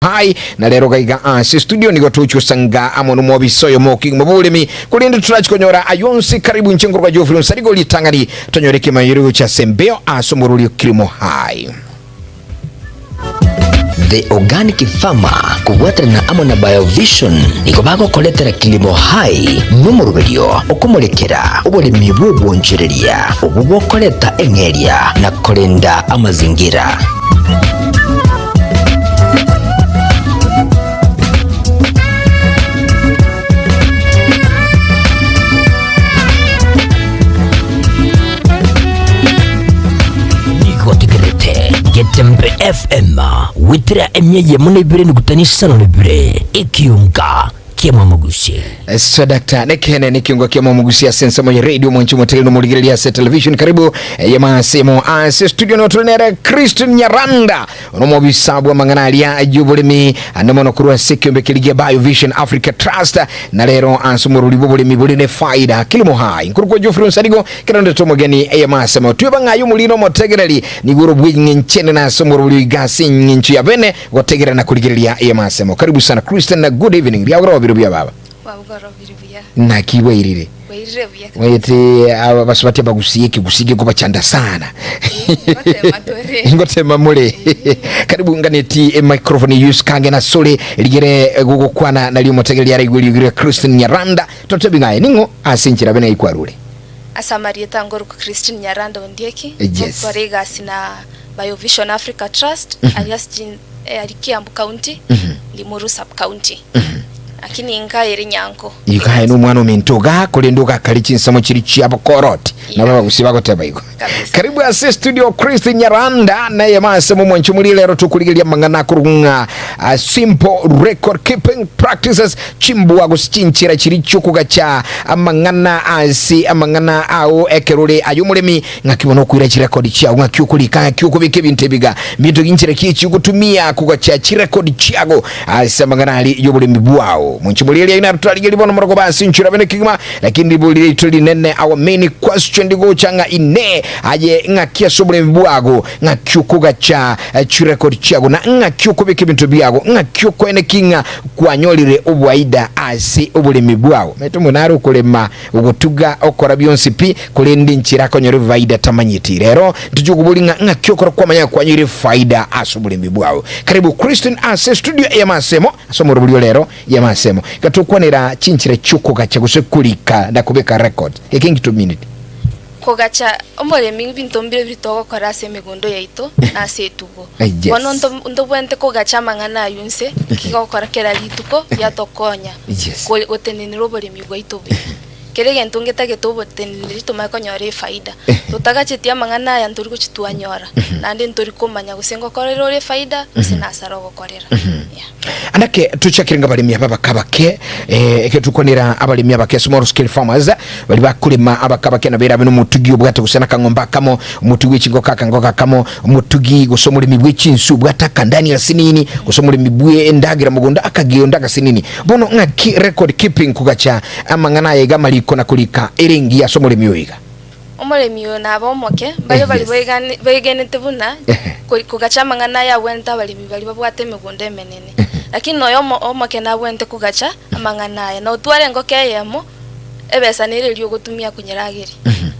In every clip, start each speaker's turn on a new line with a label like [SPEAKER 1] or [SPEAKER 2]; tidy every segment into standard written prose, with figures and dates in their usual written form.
[SPEAKER 1] Hai, na rero gaiga ase studio nigo tochosanga amo nomobisa oyomo okigima bw'oboremi, korende torachi konyora ayio onsi. Karibu inche nkorwa Geoffrey Onsarigo ritang'ani tonyore ekemanyererio gochia ase embeo ase omorwori o Kilimo High.
[SPEAKER 2] The Organic Farmer kobwaterana amo na Biovision nigo bagokoretera Kilimo High nomoroberio okomorekera oboremi bw'obwonchoreria obwo bokoreta eng'eria na korenda amazingira.
[SPEAKER 3] Nigo otegererete Getembe FM gwetera emia eyemo na ibere nukutani isano na ibere ekiunga ki'Omomogusi.
[SPEAKER 1] Swadakta nekene nekiungo kia momugusi ase ensemo ya radio mwanchi motere nomorigereria ase television karibu yemasemo ase studio notorenere Christine Nyaranda nomobisa bwa mang'ana aria y'oboremi ande mono korwa ase ekiombe keria gia Biovision Africa Trust na rero ase omorori bw'oboremi bore ne faida kilimo hai nkorokwa Geoffrey Onsarigo kero ndete omogeni eyemasemo tweba ng'aye omorino omotegereri nigo ore bw'eng'enchene na ase omorori oiga ase eng'encho ya bene Gotegerera na korigereria emasemo. Karibu sana Christian na good evening. Riagorobire buya baba.
[SPEAKER 4] Bwagorobire buya.
[SPEAKER 1] Naki bwairire?
[SPEAKER 4] Bwairire buya.
[SPEAKER 1] Omanyete aba basubati abagusia ekegusii gekobachanda sana.
[SPEAKER 4] Ngotema tore.
[SPEAKER 1] Ngotema more. Karibu nganeti e microphone use kange na sore rigere gogokwana nari omotegereri araigwe riogi ria Christine Nyaranda. Totebi ng'aye ning'o ase enchera bene aikwarure.
[SPEAKER 4] Ase amarieta ngorokwa Christine Nyaranda Ondieki.
[SPEAKER 1] Yes.
[SPEAKER 4] Ngokora egasi na Biovision Africa Trust, aria ase chin eh, aria Kiambu County, Limuru Sub County. Lakini inka ere Nyanko.
[SPEAKER 1] Iga aye nomwana ominto iga korende ogakare chinsemo chiri chiabokoroti nabo abagusi bagoteba igo.
[SPEAKER 4] Kabisa.
[SPEAKER 1] Karibu ase studio Christine Nyaranda naye mase momwancho muri rero tokorigereria amang'ana akorwa ng'a ah, simple record keeping practices chimbwa gose chinchera chiri chiokogacha amang'ana ase amang'ana ao ekero ore aye omoremi Ng'aki bono okoira chirekodi chiao, ng'aki okorika, ng'aki okobeka ebinto ebiga, mbinto ki nchera ki echi ogotumia kogacha chirekodi chiago ase amang'ana aria y'oboremi bwao. Monche moria eria inaro torarigerie bono morogoba ase enchera bene kegima, lakini ribori riaito rinene, our main question rigocha ng'a inee aye ng'aki ase oboremi bwago, ng'aki okogacha chirekodi chiago, na ng'aki okobeka ebinto biago, ng'aki okoeneki ng'a kwanyorire oboaida ase oboremi bwao. Omanyete omonto nare okorema Ogotuga okora bionsi pi, korende inchera akonyora efaida tamanyeti. Rero ntochie koboria ng'a ng'aki okora kwamanya ng'a kwanyoire efaida ase oboremi bwao. Karibu Christine ase estudio y'amasemo ase omoroberio rero y'amasemo. Iga tokwanera chinchera chiokogacha gose korika na kobeka record. Eke nki tomineti?
[SPEAKER 4] Kogacha omoremi ebinto mbire biri togokora ase emegondo yaito na ase etugo.
[SPEAKER 1] Yes.
[SPEAKER 4] Bono nto- ntobwenerete kogacha amang'ana aywo inse, eki gokora kera rituko riatokonya
[SPEAKER 1] Yes.
[SPEAKER 4] ko- gotenenera oboremi bwaito buya. Kera egento ngetagete oboteneneri tomanye konyora efaida. Totagacheti amang'ana aya ntori gochi twanyora, naende ntori komanya gose ngokorera ore efaida gose nasara ogokorera. Yeah.
[SPEAKER 1] Anake tochakire ng'abaremi aba abake abake, eh, ekero tokwanera abaremi abake small scale farmers baria bakorema abake abake nabo erabe nomotugi obwate gose nakang'ombe akamo, omotugi bwe chingoko akangoko akamo, omotugi gose omoremi bwe chinsu obwate akandani asinini, gose omoremi bwe endagera mogondo akageondo agasinini. Bono ng'aki record keeping kogacha amang'ana aya iga amariko na korika ere engiya ase omoremi oyo iga?
[SPEAKER 4] Omoremi oyo nabe omoke, mbaria baria
[SPEAKER 1] Yes.
[SPEAKER 4] begenete buna
[SPEAKER 1] Ehe.
[SPEAKER 4] kogacha amang'ana aya agwenerete abaremi baria babwate emegondo emenene. Lakini nonya omo omoke nagwenerete kogacha amang'ana aya. Na otware engoko eyemo, ebesa nere eria ogotumia konyerageria.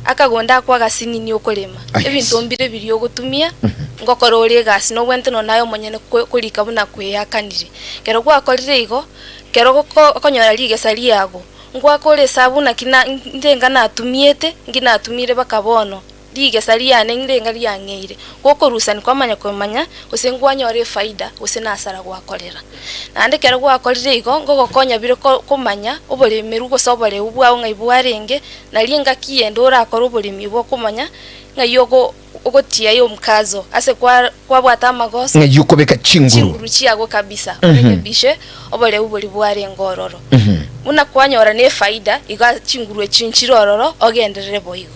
[SPEAKER 4] Akagondo ako agasinini okorema,
[SPEAKER 1] Ah, yes.
[SPEAKER 4] ebinto mbire biria ogotumia, ngokora ore egasi nobwenerete nonya naye omonyene ko korika buna kweakanire. Ekero gwakorire igo, ekero goko okonyora rigesa riago, Ngwakore esabu naki na ndenga natumiete, nki natumire baka bono, rigesa riane ndenga riang'eire. Gokorusani kwamanya komanya gose nkwanyora efaida gose nasara gwakorera. Naende ekero gwakorire igo, ngogokonya bire ko komanya oboremeru gose oboreu bwao ng'ai bwarenge, nari engaki yende orakore oboremi obwo okomanya ng'ai ogo. Ogotiaia omokazo ase kwa kwabwate amagoso.
[SPEAKER 1] Ng'ai okobeka chinguru.
[SPEAKER 4] Chinguru chiago kabisa, orekebishe oboreu boria bwarenge ororo. Buna kwanyora nefaida, igo chinguru echio nchire ororo, ogenderere boigo.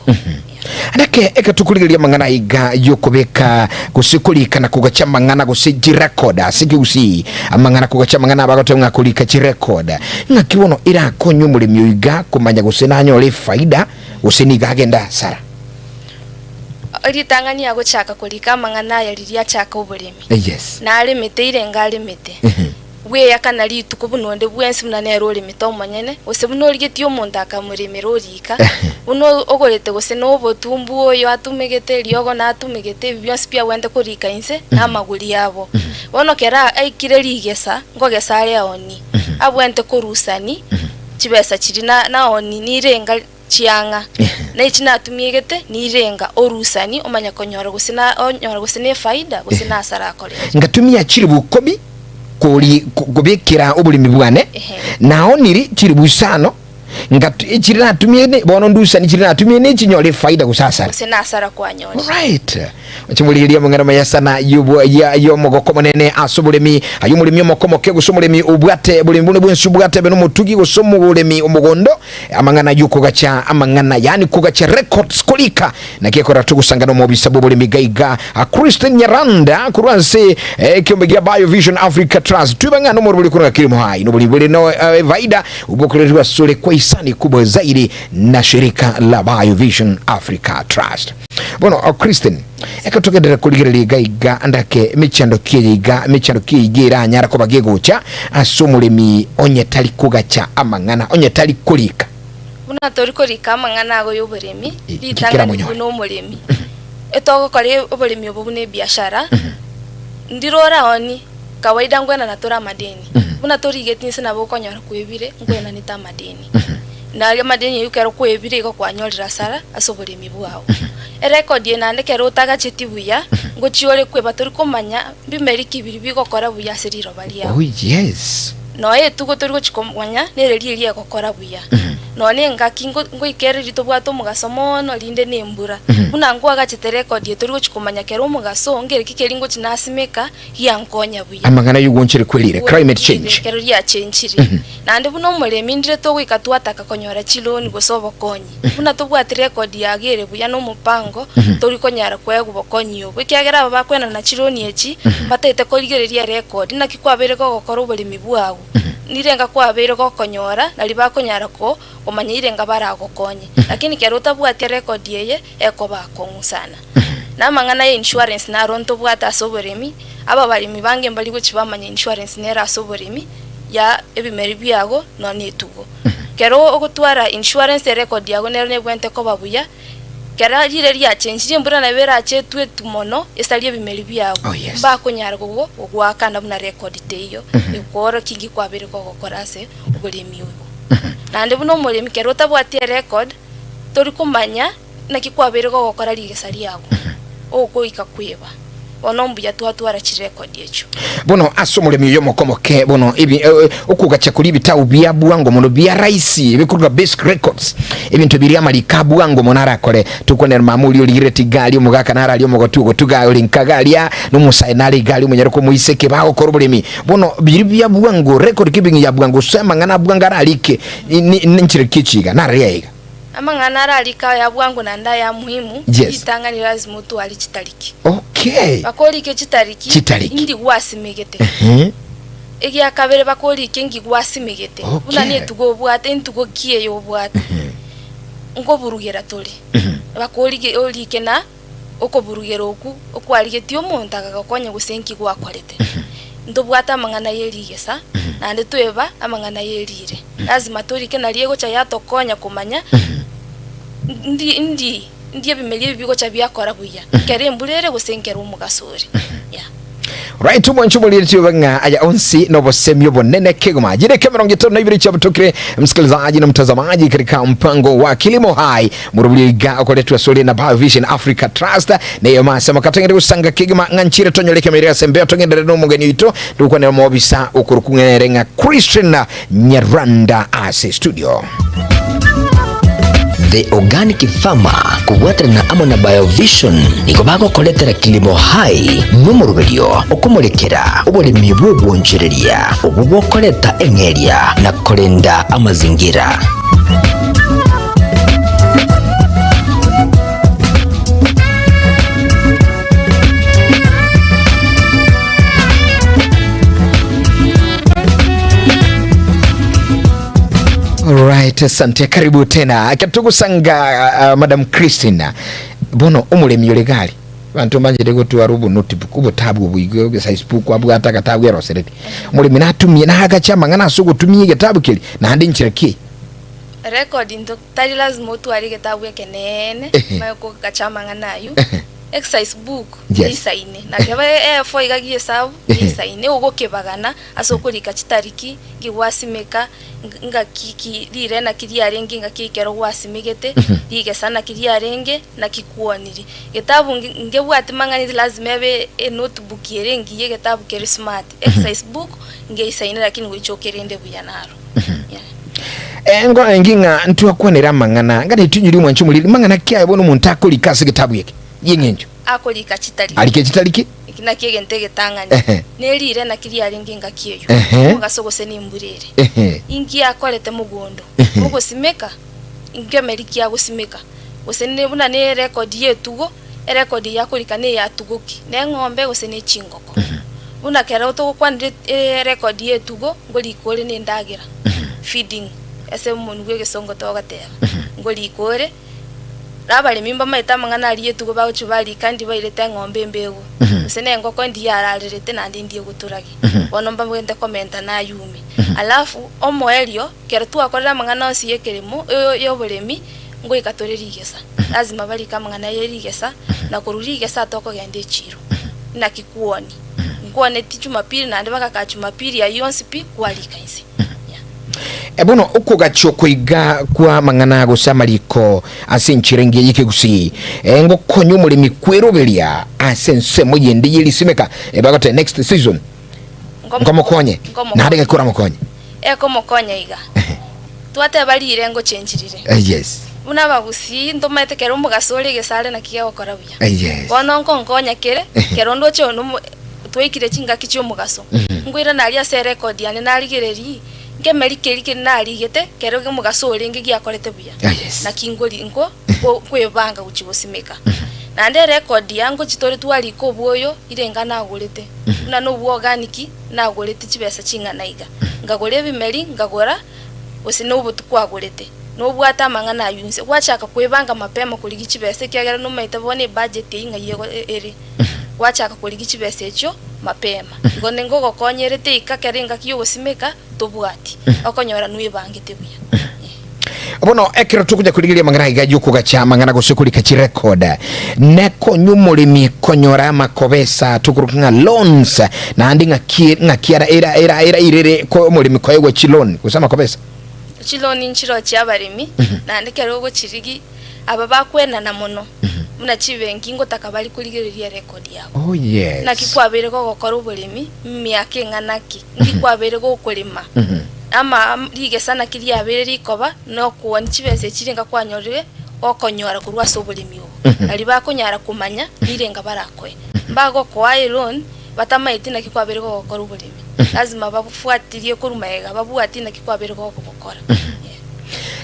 [SPEAKER 1] Nake ekero tokorigereria amang'ana aiga y'okobeka gose korika na kogacha amang'ana gose chirecord ase ekegusii, amang'ana kogacha amang'ana abagoteba ng'a korika chirecord, ng'aki bono erakonye omoremi oiga komanya gose nanyore efaida gose nigo agende hasara?
[SPEAKER 4] Ritang'ani agochaka korika amang'ana aya riria achaka oboremi.
[SPEAKER 1] Yes.
[SPEAKER 4] Naremete irenga aremete. Bweyakana rituko buna onde bwensi buna nere oremete omonyene, gose buna origetie omonto akamoremera orika, buna ogorete gose nobotumbu oyo atumegete, eriogo natumegete, ebi bionsi biagwenerete korika inse na amagori abo. Bono kera aikire rigesa, nkogesa are aoni, abwenerete korusani chibesa chiria na naoni nirenga chiang'a, na echi natumiegete nirenga orusani omanye konyora gose na onyora gose ne efaida gose na asara akorete.
[SPEAKER 1] Ngatumia chilifu ikomi kori kobekera oboremi bwane,
[SPEAKER 4] Ehe.
[SPEAKER 1] naoniri chilifu isano, ngatu echiri natumie ne bono ndusani chiri natumie nechi nyore efaida gose asara.
[SPEAKER 4] Gose na asara kwanyorire.
[SPEAKER 1] Alright. Ochimuligeria amang'ana amaya sana y'obwa- ya- y'omogoko omonene ase oboremi. Aye omoremi omokomoke gose omoremi obwate boremi buna bwensi obwate abe nomotugi gose omoremi omogondo amang'ana y'okogacha amang'ana yaani kogacha records korika naki ekora togosangana omobisa bw'oboremi gaiga a Christine Nyaranda korwa ase ekiombe gia Biovision Africa Trust twiba ng'a nomorobori korwa Kilimo Hai noboremi bore no efaida obokorerwa asore kwa hisani kubwa zaidi na shirika la Biovision Africa Trust. Bono o Christine, ekero togenderere korigereria iga iga ndake emechando ki eye iga, emechando ki eye iga eranyare koba gegocha ase omoremi onye tari kogacha amang'ana, onye tari korika.
[SPEAKER 4] Buna tori korika amang'ana ago y'oboremi,
[SPEAKER 1] Eh,
[SPEAKER 4] ritang'ani
[SPEAKER 1] keramonyoe.
[SPEAKER 4] buna omoremi. Etogokora oboremi obo buna ebiashara, ndire oraoni, kawaida nkwenana tore amadeni. Buna torigeti inse nabo okonyora kwebire, nkwenanete amadeni. Na aria amadeni ayio ekero kwebire igo kwanyorire asara ase oboremi bwao. Erekodi eye naende ekero otagacheti buya, ngochia ore kweba tori komanya mbimeri ki biria bigokora buya ase riroba riao.
[SPEAKER 1] Oh yes.
[SPEAKER 4] Nonya etugo tori gochia komanya nere riria egokora buya. Nonya na engaki ngoika ere riria tobwate omogaso mono rinde na embura. Buna nkoagachete rekodi eye tori gochia komanya kera omogaso ngere ki keria ngochia nasimeka giankonya buya.
[SPEAKER 1] Amang'ana y'ogwonchere kwerire, climate change.
[SPEAKER 4] Ekero riachenchire. Naende buna omoremi ndire togoika twataka konyora chiloni gose obokonyi. Buna tobwati rekodi yago ere buya na omopango, tori konyara koegwa obokonyi obo. Ekiagera aba bakoenana chiloni echi, mbataete korigereria erekodi, naki kwabeire gogokora oboremi bwago, nirenga kwabeire gokonyora, nario bakonyara ko komanya irenga baragokonye. Lakini kero otabwati erekodi eye, ekoba akong'u sana. Na amang'ana ya insurance naro ntobwate ase oboremi, ababaremi bange mbari gochia bamanya insurance nere ase oboremi, ya ebimeri biago nonya na etugo. Kero ogotwara insurance erecord yago nero nebwenerete koba buya, kera rire riachenchirie embura nabo erache etwe etu mono esarie ebimeri biago,
[SPEAKER 1] Oh, yes.
[SPEAKER 4] mbakonyara gogo gogoakana buna record teiyo, ekoorokia inki kwabeire kogokora ase oboremi obo. Naende buna omoremi kero otabwati erecord, tori komanya naki kwabeire gogokora rigesa riago, ogoika kweba. Bono mbuya twatwara chirekodi echio.
[SPEAKER 1] Bono ase omoremi oyo omokomoke bono ebi okogacha koria ebitabu bia bwango mono bia raisi ebikorwa basic records ebinto biria amariko a bwango mono arakore tokwanera mama oria origereti igari omogaka naro aria omogotu ogotuga ore nkaga aria na omosae nare iga aria omonyare komoiseke bagokora oboremi bono biria bia bwango record keeping ya bwango gose amang'ana a bwango ararike ninchera ki echi iga nararia iga.
[SPEAKER 4] Amang'ana ararike aya bwango naende aya muhimu,
[SPEAKER 1] Yes.
[SPEAKER 4] ritang'ani lazima otware chitariki.
[SPEAKER 1] Okay.
[SPEAKER 4] Bakorike chitariki,
[SPEAKER 1] Chitariki.
[SPEAKER 4] indi gwasimegete.
[SPEAKER 1] Ehe.
[SPEAKER 4] Egiakabere bakorike inki gwasimegete.
[SPEAKER 1] Okay.
[SPEAKER 4] Buna netugo obwate, entugo ki eye obwate. Nkoburugera tore. Bakorike orike na okoburugera okwo okwarigetie omonto agagokonya gose inki gwakorete. Ntobwate amang'ana ye rigesa, naende tweba amang'ana ye riire. Lazima torike nario egocha yatokonya komanya ndi ndi ndi ebimeri ebi bigocha biakora buya, nkere embura ere gose nkere omogaso ore. Yeah.
[SPEAKER 1] Right, omwancho omoriri obe ng'a aya onsi n'obosemi obonene kegoma jireke 52 chiabutokire msikilizaji na mtazamaji katika mpango wa kilimo hai murubuli iga okoretwa sore na Biovision Africa Trust neyo masema katengere gusanga kegima ng'a nchire tonyoleke mirira sembeo togendere n'omogeni oito ndukwanera omobisa okorokung'enere ng'a Christian Nyaranda ase studio.
[SPEAKER 2] The Organic Farmer kobwaterana amo na Biovision nigo bagokoretera Kilimo Hai nomoroberio okomorekera oboremi bw'obwonchoreria obwo bokoreta eng'eria na korenda amazingira.
[SPEAKER 1] Alright, asante. Karibu tena. Katugusanga Madam Christine. Bono omoremi ore gari, abanto mbanchete gotwara obonotebook, obotabu obo igo egesize book abwate agatabu erosereti. Omoremi natumie nagache amang'ana ase ogotumia egetabu keria, naende nchera ki eye?
[SPEAKER 4] Record into tari lazima otware egetabu ekeneene
[SPEAKER 1] Ehe.
[SPEAKER 4] omanye kogacha amang'ana aywo.
[SPEAKER 1] Ehe.
[SPEAKER 4] Exercise book
[SPEAKER 1] Yes.
[SPEAKER 4] nisaine, nakeba A4 iga gie esabu
[SPEAKER 1] Ehe.
[SPEAKER 4] nisaine ogokebagana ase okorika chitariki, nki gwasimeka, ngaki ki rire naki riarenge ngaki ekero gwasimegete, rigesa naki riarenge, naki kwoniri. Getabu nge ngebwati mang'ana lazima ebe enotebook ere engiya egetabu kere smart, exercise book ngeisaine lakini goicha okerende buya naro. Yeah.
[SPEAKER 1] Engo engi ng'a ntwakwanere amang'ana, ng'a netinyori omwancho omoriri, mang'ana ki aye bono omonto akorika ase egetabu eke y'eng'encho?
[SPEAKER 4] Akorika chitariki.
[SPEAKER 1] Arike chitariki?
[SPEAKER 4] Eki nakio egento egetang'ani,
[SPEAKER 1] Ehe.
[SPEAKER 4] nerire naki riarenge engaki eyio,
[SPEAKER 1] Ehe.
[SPEAKER 4] omogaso gose nembura ere.
[SPEAKER 1] Ehe.
[SPEAKER 4] Inki akorete mogondo?
[SPEAKER 1] Ehe.
[SPEAKER 4] Ogosimeka, nkemeri ki agosimeka? Gose ne buna ne erekodi y'etugo, erekodi eye akorika neya tugo ki? Neng'ombe gose ne chingoko? Buna kero togokwanera erekodi y'etugo, ngorika ore nendagera, feeding, ase omonwa bw'egesongo togoteba, ngorika ore. Na abaremi mbamaete amang'ana aria etugo bagochia barika ndi bairete eng'ombe embego, gose nengoko ndi yararerete naende ndi egotoragia. Bono mbabwente komenta nayume. Alafu omoerio, ekero twakorire amang'ana onsi y'ekeremo y'oboremi, ngoika tore rigesa. Lazima barike amang'ana ye rigesa, na korwa rigesa tokogenda echiro. Naki kwoni? Nkwaneti Jumapili naende bagakaa Jumapili ayio onsi pi, kwarika inse. Yeah.
[SPEAKER 1] Bono okogachia okoiga kw'amang'ana gose amariko ase enchera engiya y'ekegusii, ngokonya omoremi kweroberia ase ensemo yende y'erisimeka, bagoteba next season nkomokonye, naende ng'aki oramokonye?
[SPEAKER 4] Ekomokonya iga, twateba rire ngochenchirire.
[SPEAKER 1] Yes.
[SPEAKER 4] Buna abagusii ntomaete kera omogaso ore egesare naki gegokora buya.
[SPEAKER 1] Yes.
[SPEAKER 4] Bono nkonkonya kere, kero ndoche one twaikire chingaki chi'omogaso, nkoirana aria ase erekodi yane narigereria, nkemeri keria keri narigete kero omogaso orenge giakorete buya.
[SPEAKER 1] Yes.
[SPEAKER 4] Naki nkori nko nkoebanga gochia gosimeka. Naende erekodi ya ngochia tore twarika obwoyo, irenga nagorete, buna na obwa organic, nagorete chibesa ching'ana iga. Nkagora ebimeri, nkagora gose na obotu kwagorete, nobwate amang'ana aywo inse. Gwachaka kwebanga mapema korigia chibesa ekiagera nomaete bono ebudget eyio ng'ai ego ere. Gwachaka korigia chibesa echio mapema. Igo ningogokonyerete ika kera engaki yogosimeka tobwati, okonyora nwebangete buya.
[SPEAKER 1] Bono ekero tokonya korigereria amang'ana aiga y'okogacha amang'ana gose korika chirecord, nekonya omoremi konyora amakobesa tokoroka ng'a loans, naende ng'aki ng'aki ara era era erairere ko omoremi koegwa chiloan gose amakobesa.
[SPEAKER 4] Chiloan nchiroo chi'abaremi, naende ekero ogochirigi aba bakwenana mono buna chibenki ngotaka bare korigereria erecord yabo.
[SPEAKER 1] Oh yes.
[SPEAKER 4] Naki kwabeire gogokora oboremi emiaka eng'ana ki? Nki kwabeire gokorema? Ama rigesa naki riabeire rikoba nokooni chibesa echi ringa kwanyorire gokonyora korwa ase oboremi obo. Nario bakonyara komanya nirenga barakoe. Mbagokoa eloan batamaeti naki kwabeire gogokora oboremi. Lazima babufuatirie korwa magega babwatie naki kwabeire gokobokora.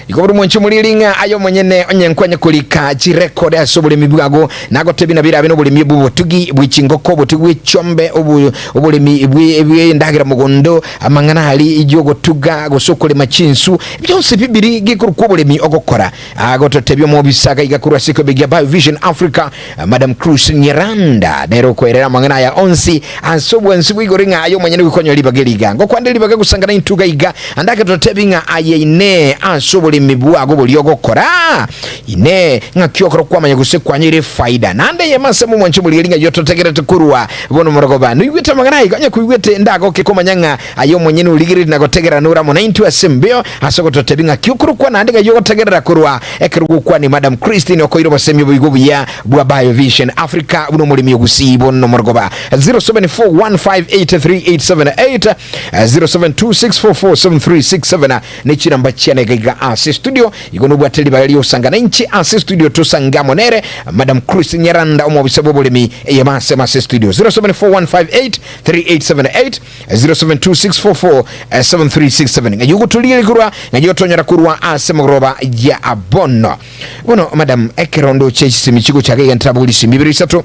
[SPEAKER 1] Igo buri mwanche omoriri ng'a aye omonyene onye nkwanye korika chirekodi ase oboremi bwago, nagotebie nabo erabe noboremi bw'obotugi bwe chingoko, obotugi bwe chiombe, obo oboremi bwe bw'endagera mogondo, amang'ana aria y'ogotuga gose okorema chinsu, bionsi pi biri gekorokwa oboremi ogokora. Agototebia omobisa iga iga korwa ase ekeombe gia Biovision Africa, Madam Cruz Nyeranda, nere okoerera amang'ana aya onsi ase obwansu bwa igoro ng'a aye omonyene goikonyora ribaga eri iga. Ngokwande ribaga gosangana intwe iga iga, ande ake totebi ng'a aye inee ase oboremi bwago boria ogokora, inee ng'aki okora kwamanya gose kwanyoire efaida. Naende eyemo ase momwanche omorigeri ng'a yototegerete korwa bono morogoba. Noigwete amang'ana aya iga? Onye koigwete ndagoke komanya ng'a aye omonyene origererie na gotegerera nore amo naintwe ase embeo ase ogototebi ng'aki okorokwa naende ng'ai ogotegerera korwa Ekero gokwania Madam Christine okoira obosemi oboigo obuya bwa Biovision Africa buna omoremi ogusii bono nomorogoba 0741583878 0726447367 ne chinamba chiane iga iga ase studio igo nobwate ribaga riosangana inche ase studio tosange amo nere Madam Christine Nyaranda omobisa bw'oboremi eyemo ase ase studio 0741583878 0726447367 ng'ai ogotorigereria korwa ng'ai otonyora korwa ase mogoroba ya bono bono madam ekero ndoche chisemi chigochaka iga ntrabori chisemi ibere isato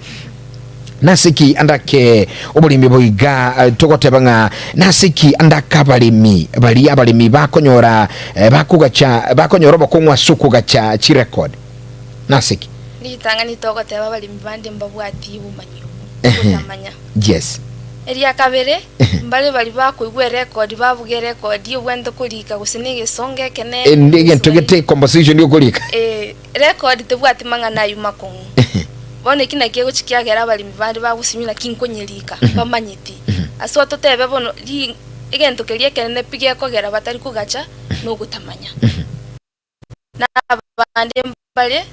[SPEAKER 1] nase ki andake oboremi boiga eh, togoteba ng'a nase ki andake abaremi baria abaremi bakonyora eh, bakogacha bakonyora obokong'u ase okogacha chirecord nase ki?
[SPEAKER 4] Ritang'ani togoteba abaremi bande mbabwati obomanyi obwo,
[SPEAKER 1] Ehe.
[SPEAKER 4] ogotamanya.
[SPEAKER 1] Yes.
[SPEAKER 4] Eria kabere, mbare baria bakoigwa erekodi babuga erekodi obwenerete korika gose na egesongo ekene,
[SPEAKER 1] Ende egento
[SPEAKER 4] Egeswahili.
[SPEAKER 1] gete composition yokorika.
[SPEAKER 4] Eh, rekodi tebwati mang'ana ayio makong'u. Bono eki nakio egochi kiagera abaremi bande bagosinywa naki nkonyerika, mbamanyeti. Ase ototebe bono ri egento keria ekenene pi gekogera batari kogacha nogotamanya. Na abande mbare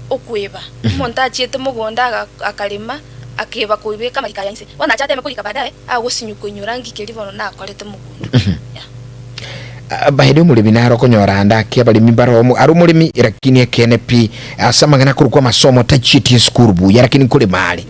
[SPEAKER 4] okweba. Omonto achiete mogondo akarema, akeba koibeka amariko aya inse. Bono ache ateme korika baadaye, agosinywa koinyora nki keria bono nakorete mogondo. Yeah.
[SPEAKER 1] Baede omoremi naro okonyora ande ake abaremi mbare omo are omoremi lakini ekeene pi ase amang'ana akorokwa amasomo tachieti esukuru buya lakini nkorema are.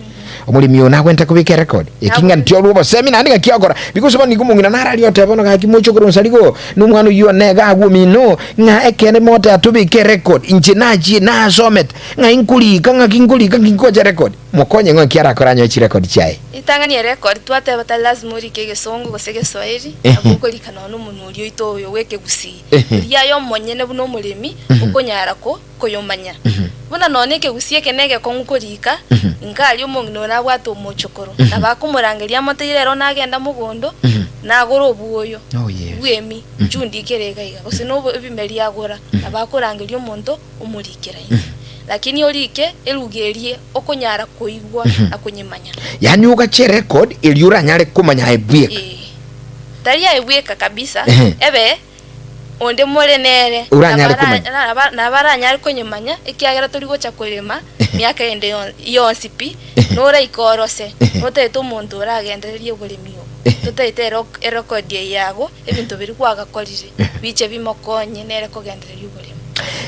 [SPEAKER 1] Omoremi oyo nagwente kobeka erecord eki ng'a nti orwe obosemi naende ng'aki agokora because bono nigo omong'ina nararia oteba bono gaki moche okoronsa rigo na omwana oyio one iga agwo omino ng'a ekeene moteba tobeke erecord inche nachie nasomete ng'ai nkorika ng'aki nkorika ng'aki nkocha erecord mokonye ng'o eki arakore anyoe chirecord chiaye.
[SPEAKER 4] Ritang'ani erecord twateba tari lazima orike egesongo gose egeswahili nabo okorika nonya na omonwa oria oito oyo bwa ekegusii oria aye omonyene buna omoremi okonyara ko koyomanya. Buna nonya ekegusii eke negekong'u korika, inkaria omong'ina oyo nabwate omochokoro, nabo akomorangeria amoteire ero nagenda mogondo, nagore obwoyo
[SPEAKER 1] Oh, yes.
[SPEAKER 4] bw'emi, nchundikere iga iga, gose nobo ebimeri agora, nabo akorangeria omonto omorikera inse. Lakini orike eruga eria okonyara koigwa na konyemanya.
[SPEAKER 1] Yaani ogache erecord eria oranyare komanya aye bweka.
[SPEAKER 4] Ee. Tari aye bweka kabisa,
[SPEAKER 1] Ehe.
[SPEAKER 4] ebe Onde more nere,
[SPEAKER 1] Oranyare komanya.
[SPEAKER 4] nabaranyare konyemanya, ekiagera tori gocha korema miaka ende yonsi pi, noraike orose, notaete omonto oragendererie oboremi obo, totaete erekodi eye yago, ebinto biria kwagakorire, biche bimokonye nere kogendereria oboremi.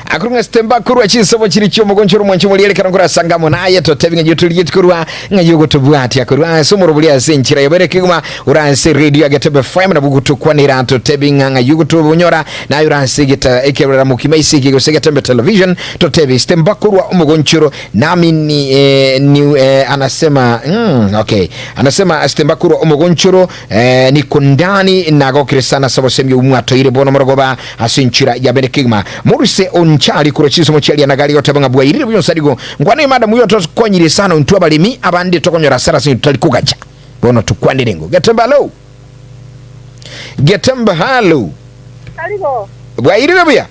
[SPEAKER 1] Akorwa ng'a Stemba korwa chinsemo chiri chi'omogoncho ore omwancho moria ekero nkorasanga amo naye totebi ng'a yotorigetie korwa ng'a yogotobwatia korwa ase omorobori ase enchera yobere kegima ore ase radio ya Getebe FM nabo gotokwanera totebi ng'a ng'a yogotobonyora naye ore ase egeta ekerora mokima ase eke gose Getembe Television totebi Stemba korwa omogonchoro nami ni, eh, ni eh, anasema okay anasema Stemba korwa omogonchoro eh, niko ndani nagokire sana sabosemi omwatoire bono morogoba Ase enchera ya bene kegima, moruse onchari korwa chinsemo chia rianaga rigoteba ng'a bwairire bionsi arigo. Nkwane madam uyo tokonyire sana intwe abaremi abande tokonyora asara ase totari kogacha. Bono tokwanere ngo. Getembe hallo. Getembe hallo.
[SPEAKER 5] Karigo.
[SPEAKER 1] Bwairire buya.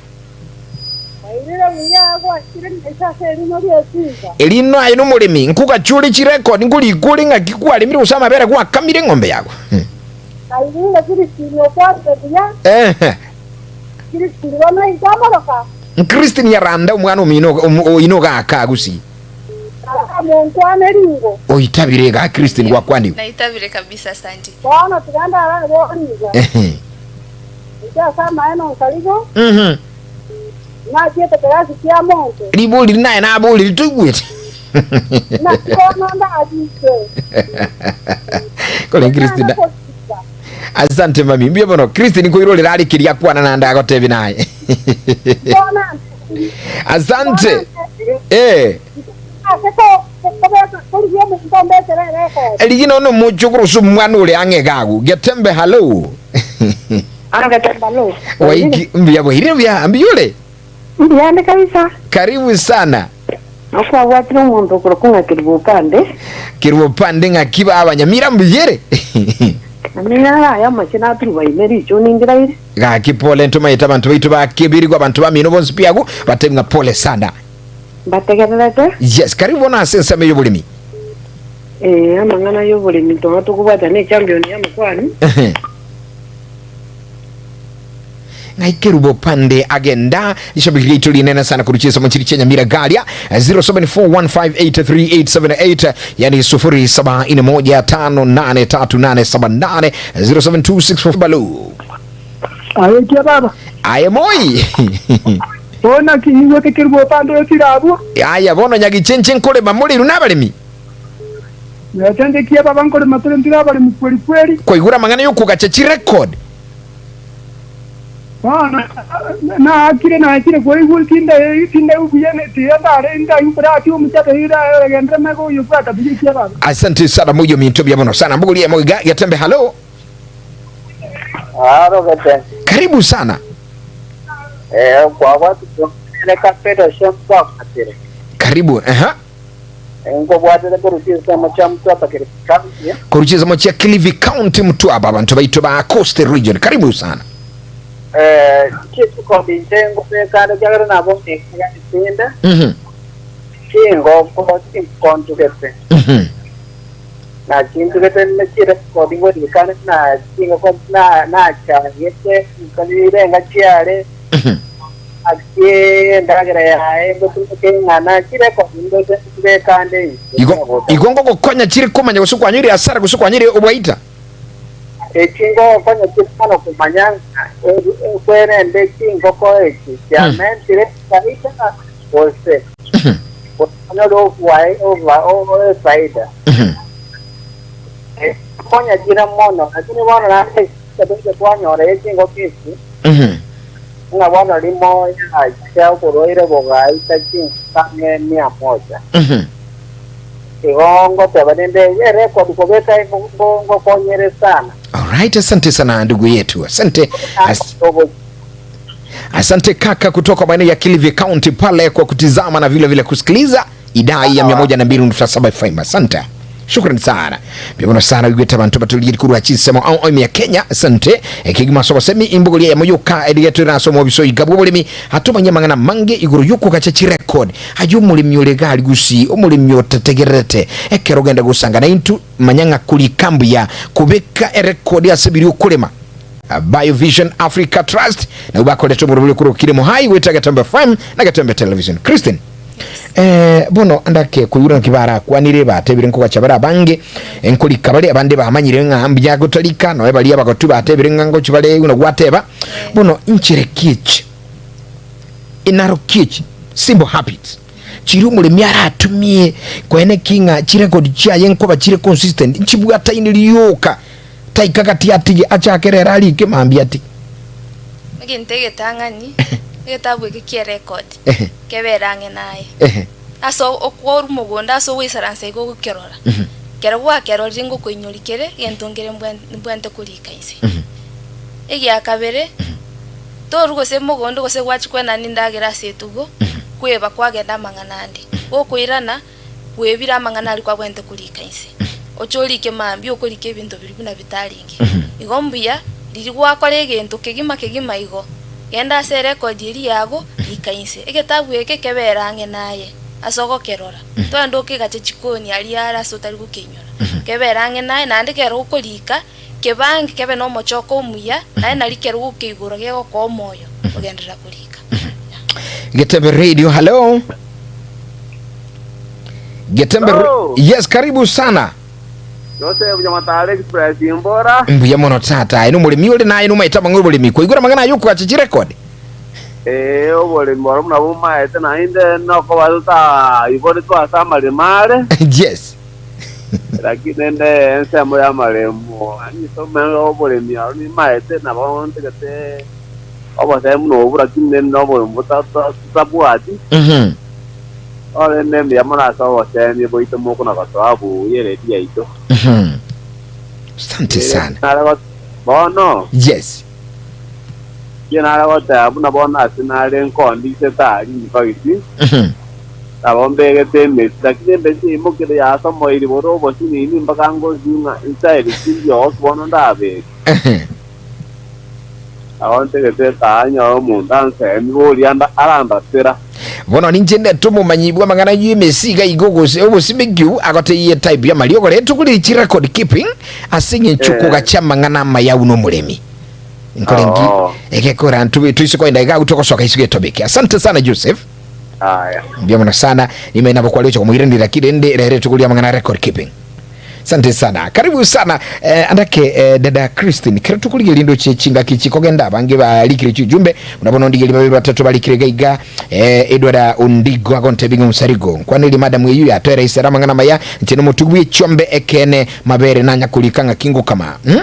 [SPEAKER 5] Bwairire buya gwachire naiso ase erimo ri'esinka.
[SPEAKER 1] Erino aye nomoremi nkogacha ore chirecord nkorika ore ng'aki kwaremire gose amabere gwakamire eng'ombe yago.
[SPEAKER 5] Naigure Christine okwarire buya.
[SPEAKER 1] Ehe.
[SPEAKER 5] Christine bono inche amoroka.
[SPEAKER 1] Christine Nyaranda omwana omino oino gaka gusii.
[SPEAKER 5] Tata monkwane ringo.
[SPEAKER 1] Oitabire iga Christine gwakwaniwe.
[SPEAKER 4] Naitabire kabisa asanti.
[SPEAKER 5] Bono tiga ndarare borigo.
[SPEAKER 1] Ehe.
[SPEAKER 5] Inche ase amaene onkarigo.
[SPEAKER 1] Mhm.
[SPEAKER 5] Nachiete kerasi kia monto.
[SPEAKER 1] Ribori naye naborire toigwete.
[SPEAKER 5] Naki bono ndachiche.
[SPEAKER 1] Kore Christine. Asante mami. Mbuya mono. Christine nkoirorera are keria akwana naende agotebi naye. Asante. Eh. Erigi nono omochokoro gose omwana ore ang'e iga agwo. Getembe hallo.
[SPEAKER 6] Ano Getembe hallo.
[SPEAKER 1] Waiki mbuya bwairire buya mbuya ore?
[SPEAKER 6] Mbuyande kabisa.
[SPEAKER 1] Karibu sana.
[SPEAKER 6] Nokwabwatire omonto okorokwa ng'a Kerubo-Pande.
[SPEAKER 1] Kerubo-Pande ng'aki baba Nyamira mbuyere?
[SPEAKER 6] Nyamira aye amache naturuba ime richo nindiraire.
[SPEAKER 1] Gaki pole ntomaete abanto baito ba Kebirigo abanto bamino bonsi pi agwo batebi ng'a pole sana.
[SPEAKER 6] Mbategererete.
[SPEAKER 1] Yes, karibu bono ase ensemo y'oboremi.
[SPEAKER 6] Ee, amang'ana y'oboremi ntoma tokobwata ne echampion y'amakwani.
[SPEAKER 1] Ehe. Ng'ai Kerubo Pande agenda rishabiki riaito rinene sana korwa chinsemo chiri chia Nyamira Garia 0741583878 yani 0741583878 07264 balu
[SPEAKER 7] Aye kia baba.
[SPEAKER 1] aye moi
[SPEAKER 7] Bono naki nyigwete Kerubo Pande otire abwo?
[SPEAKER 1] aya bono nyagichenche nkorema moriru nabaremi
[SPEAKER 7] Nyachenche kia baba nkorema tore ntire abaremi kweri kweri.
[SPEAKER 1] Kwaigure amang'ana y'okogacha chirecord.
[SPEAKER 7] Bono naakire nachire koigwa tinde tinde buya tiga ndare ndaigwa ati omochate ira genderere mega oyo bwata buya kia baba.
[SPEAKER 1] Asante sana moyo minto bya mono sana mbugulie moiga Getembe halo.
[SPEAKER 8] Haro Getembe.
[SPEAKER 1] Karibu sana.
[SPEAKER 8] Eh, kwabwatire kapero shemkwabwatire.
[SPEAKER 1] Karibu. Aha.
[SPEAKER 8] Nkobwatete korwa chinsemo chia Mtwapa Kilifi County.
[SPEAKER 1] Korwa chinsemo chia Kilifi County Mtwapa abanto baito ba Coast Region. Karibu sana.
[SPEAKER 8] Eh, chirekodi inche ngobeka ande ekiagera nabo ng'enga etinde, chingoko chinkontugete. Na chintugete ne chirekodi ngorika ande na chingoko na nachagete nkabirenga chiare, ase endagera yaye ngotumeka eng'ana chirekodi ndoche nchibeka ande inche.
[SPEAKER 1] Igo igo ngogokonya chire komanya gose kwanyoire hasara gose kwanyoire obwaita.
[SPEAKER 8] Echi ngokonya chire mono komanya ng'a kwerende chingoko echi chiamentire efaida gose onyore efaida. Ngokonya chire mono, lakini bono naende ase twanyora ye chingoko echi, ng'a bono rimo yacha oborwaire bogaita chingoko ang'e mia moja. Igo ngoteba rende erekodi kobeka ngokonyere sana.
[SPEAKER 1] Alright, asante sana ndugu yetu, asante. As asante kaka kutoka maeneo ya Kilifi County pale kwa kutizama na vile vile kusikiliza idhaa ya 102.7 FM. Asante. Shukran sana. Bibona sana wigweta bantu batuligiri kurwa chisemo au oimi ya Kenya. Asante. Ekigima sobo semi imbugulia ya moyoka edigetu rasomo biso igabwo bulimi hatumanye mang'ana mange iguru yuko gacha chirecord. Ayio omoremi ore iga aria gusii, omoremi otategererete ekero ogenda gosanga naintwe, manya ng'a korika mbuya kobeka erekodi ase biria okorema. Biovision Africa Trust nabwo bakorete omorobori okorwa Kiremo High goeta Getembe FM na Getembe Television. Christine, eh, bono ndake koigura naki barakwanire batebire nkogacha bare abange nkorika bare abande bamanyire ng'a mbuya gotarika noe baria abagotu batebire ng'a ngochi bare buna gwateba bono inchere ki echi Inarokie simple habits chiria omoremi aratumie koene ki ng'a chirecord chiaye nkoba chire consistent nchibwataine rioka taika gati atige achake rero arike mambia atige.
[SPEAKER 4] Egento egetang'ani, egetabu eke kie record, kebere ang'e naye. Ase okworwa mogondo ase ogoisaransa iga ogokerora, kero gwakerorire ngokoinyori kere egento nkere mbwente korika inse. Egia kabere. Torwa gose mogondo gose gwachia kwenana endagera ase etugo, kweba kwagenda amang'ana ande. Gokoirana, bwebire amang'ana aria kwabwenerete korika inse. Oche orike mambia okorika ebinto biria buna bitarenge. Igo mbuya, riria gwakora egento kegima kegima igo, genda ase erekodi eria yago, rika inse. Egetabu eke kebere ang'e naye ase ogokerora. Togende okegache chikoni aria are ase otari gokeinyora. Kebere ang'e naye, naende kero okorika. Kebange kebe nomochoko omuya, naye nari kerogo keigoro gegokoa omoyo ogenderera korika.
[SPEAKER 1] Getembe Radio, hello. Getembe
[SPEAKER 9] Hello.
[SPEAKER 1] Yes, karibu sana.
[SPEAKER 9] Joseph Nyamatare Express imbora.
[SPEAKER 1] Mbuya mono tata. Ino omoremi ore naye nomaete amang'ana oboremi. Kwaigure amang'ana aye okogacha chirekodi.
[SPEAKER 9] Ee, oboremi boro buna bomaete naende nokoba totaiboretwe ase amaremo are.
[SPEAKER 1] Yes.
[SPEAKER 9] Lakini rende ensemo y'amaremo nisome oboremi aro nimaete nabo ntegete obosemi buna obwo lakini rende noboremi totabwati. Bono rende mbuya mono ase obosemi bwaito mokona gotoa buya eredio yaito.
[SPEAKER 1] Asante sana.
[SPEAKER 9] Bono.
[SPEAKER 1] Yes.
[SPEAKER 9] Inche nare goteba buna bono ase nare nkondi tari nibagiti, nabo mbegete emesi, lakini emesi eimokire yasomoiri bore obosinini mpaka ngosing'a insairi tindiogoki bono ndabeke. Nabo ntegete etaa nyore omonto ansemi boria arandatera.
[SPEAKER 1] Bono ninche ndete omomanyi bw'amang'ana y'emesi iga iga ogose obosimeki agoteyie type y'amariogo rero tokore chirecord keeping ase eng'encho kogacha amang'ana amaya buna omoremi. Nkore nki
[SPEAKER 9] Oo.
[SPEAKER 1] egekora ntube toise koenda iga agwo togosoka isiko etobeke. Asante sana Joseph.
[SPEAKER 9] Aya.
[SPEAKER 1] Mbuya mono sana. Nime nabo kware ocha komoiranera ki rende rere tokoria amang'ana record keeping. Asante sana. Karibu sana eh, andake eh, dada Christine. Kero tokorigereria ndoche chingaki chikogenda abange barikire chijumbe buna bono ndigeri babere batato barikire iga iga eh, Edward Ondigo agontebia ng'a Omosarigo nkwaneri madam eyio yatoera isera amang'ana maya inche nomotugi bw'echiombe ekeene mabere nanya korika ng'aki ngokama hmm?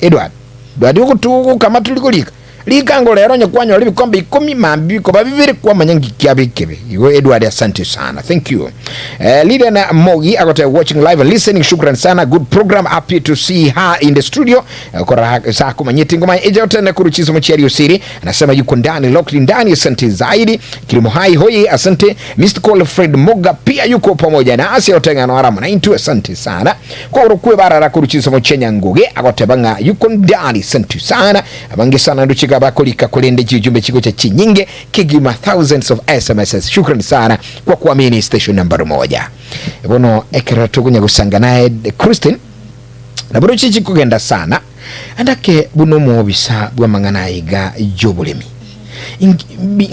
[SPEAKER 1] Edward Edward ogotugokama tori korika. Rikango rero onye kwanyora ebikombe ikomi mambia bikoba bibere kwamanya nki kiaba ekebe. Igo Edward asante sana. Thank you. Eh, Lilian Mogi agoteba watching live and listening shukran sana good program happy to see her in the studio. Eh, Kora saa kumanyete ngoma eja otene kuruchizo mochiari osiri anasema yuko ndani locked ndani asante zaidi. Kilimo hai hoi asante. Mr. Call Fred Moga pia yuko pamoja nasi oteng'ano ara manaintu asante sana. Kwa urukwe barara kuruchizo mochenya nguge agoteba ng'a yuko ndani asante sana. Abange sana nduchika bakolika kulende chijumbe chiko cha chinyinge kigima thousands of SMSs. Shukrani sana kwa kuamini station nambari moja. Bono ekero tokonya gosanga naye Christine nabo roche chikogenda sana andake buna omobisa bw'amang'ana aiga y'oboremi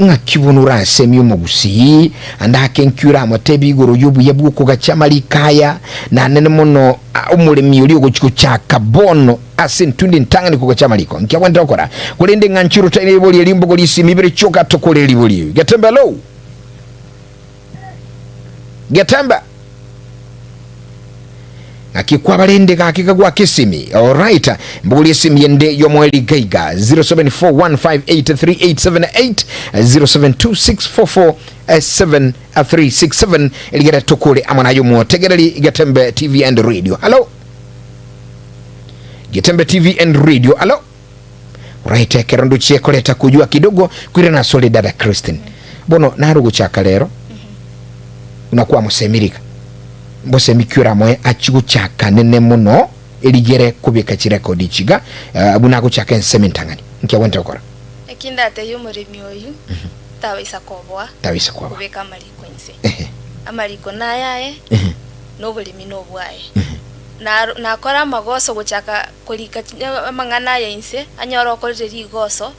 [SPEAKER 1] ng'aki bono orasemie omogusii andake nki oramotebi igoro y'obuya bw'okogacha amariko aya nanene mono omoremi oria ogochi gochaka bono ase entundi entang'ani kogacha amariko nki abwenerete gokora korende ng'a nchi orotaine ribori eri mbogo risimi ibere chioka tokore ribori eri getembe hello getembe Ng'aki kwabarende gaki kagwaka esimi. Alright. Mbogoria esimi yende yomoeri gaiga 0741583878 0726447367 erigere tokore amo naye omotegereri Getembe TV and Radio. Hello. Getembe TV and Radio. Hello. Right, ekero ndochie koreta kujua kidogo kwirana asore dada Christine. Bono naro gochaka rero buna kwamosemirika mbosemi ki oramoe achi gochaka nene mono erigere kobeka chirekodi chiga eh, buna agochaka ensemo entang'ani nki agwenerete gokora
[SPEAKER 4] Eki ndatebie omoremi oyio, tabaisa koboa
[SPEAKER 1] Tabaisa koboa.
[SPEAKER 4] kobeka amariko inse.
[SPEAKER 1] Ehe.
[SPEAKER 4] Amariko nayaye,
[SPEAKER 1] Ehe.
[SPEAKER 4] na oboremi nobwaye. Naro nakora amagoso gochaka korika amang'ana aya inse, anyore okorire rigoso,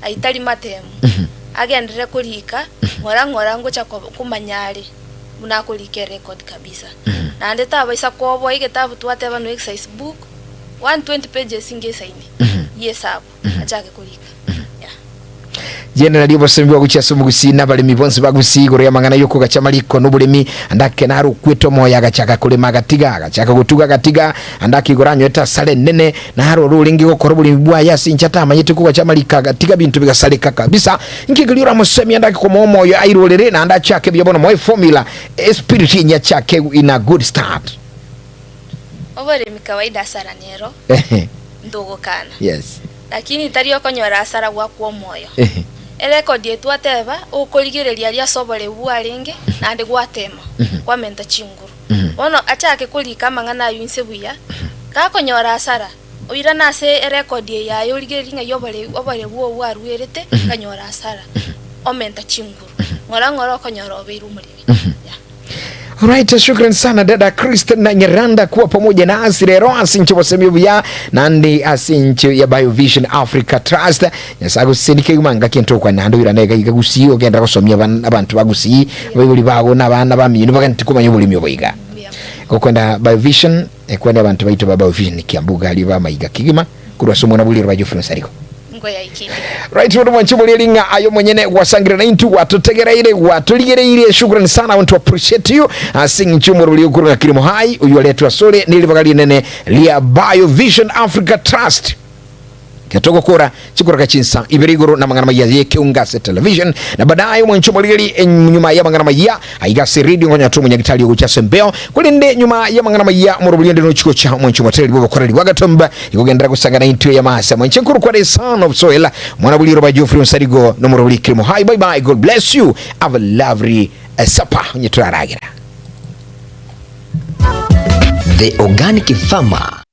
[SPEAKER 4] ayio tari matemu, agenderere korika ng'ora ng'ora ngocha komanya are buna akorika erecord kabisa. Naende tabaisa koboa egetabu twateba no exercise book, 120 pages ngesaine, ye esabu, achake korika. Yeah.
[SPEAKER 1] Rienena ri'obosemi bwa gochia ase omogusii na abaremi bonsi ba Gusii igoro y'amang'ana y'okogacha amariko na oboremi. Ande ake naro okwete omoyo agachaka korema agatiga, agachaka gotuga agatiga, ande ake igoro anywete asara enene, naro ore orenge gokora oboremi bwaye ase inche atamanyete kogacha amariko agatiga binto bigasareka kabisa. Inki keria oramosemie ande ake komoa omoyo airorere naende achake buya bono moe formula, espirit enye achake in a good start.
[SPEAKER 4] Oboremi kawaida asara nero ntogokana.
[SPEAKER 1] Yes.
[SPEAKER 4] Lakini tari okonyora asara gwakwa omoyo. Erekodi eye twateba, okorigereria aria ase oboreu bwarenge, naende gwatema, kwamenta chinguru. Bono achake korika amang'ana ayio inse buya, gakonyora asara, oirane ase erekodi eye yaye origererie ng'ai oboreu oboreu obo bwaruerete, kanyora asara, omenta chinguru. Ng'ora ng'ora okonyora obeire omoremi. Yeah.
[SPEAKER 1] Alright, shukran sana dada Kristen na Nyaranda kuwa pamoja nasi rero ase inche bosemi buya nande ase inche ya Biovision Africa Trust Nyasaye agosesenie kegima ngaki ntokwa nande oirane iga iga gusii ogenda gosomia aban- abanto ba gusii abaibori bago na abana bamino bagente komanya oboremi obo iga gokwenda Biovision ekwenda abanto baito ba Biovision Kiambu gari bamaiga kegima korwa ase omwana bw'riroba Geoffrey Onsarigo.
[SPEAKER 4] Ngoyaikire.
[SPEAKER 1] Right, bono mwanche omorieri ng'a aye omonyene gwasangire naintwe gwatotegereire gwatorigereirie shukrani sana I want to appreciate you ase eng'encho y'omorobori okorwa ng'a Kilimo High oywo oretwe asore neribaga rinene ria Biovision Africa Trust getogokora chikoreka chinsa ibere igoro na amang'ana maya y'ekeunga ase television na baadaye omwanche omorigeri nyuma y'amang'ana maya Aiga ase radio nkonya tore omonyagitari ogocha ase embeo, korende nyuma y'amang'ana maya omorobori onde nochi gocha omwancho omotereri bw'obokoreri bwa Gatomba igogenderera gosangana intwe y'amase mwanche nkorokwa the son of soil mwana bw'riroba Geoffrey Onsarigo nomorobori Kirimo hi bye bye God bless you have a lovely uh, supper onye toraragera.
[SPEAKER 2] The Organic Farmer.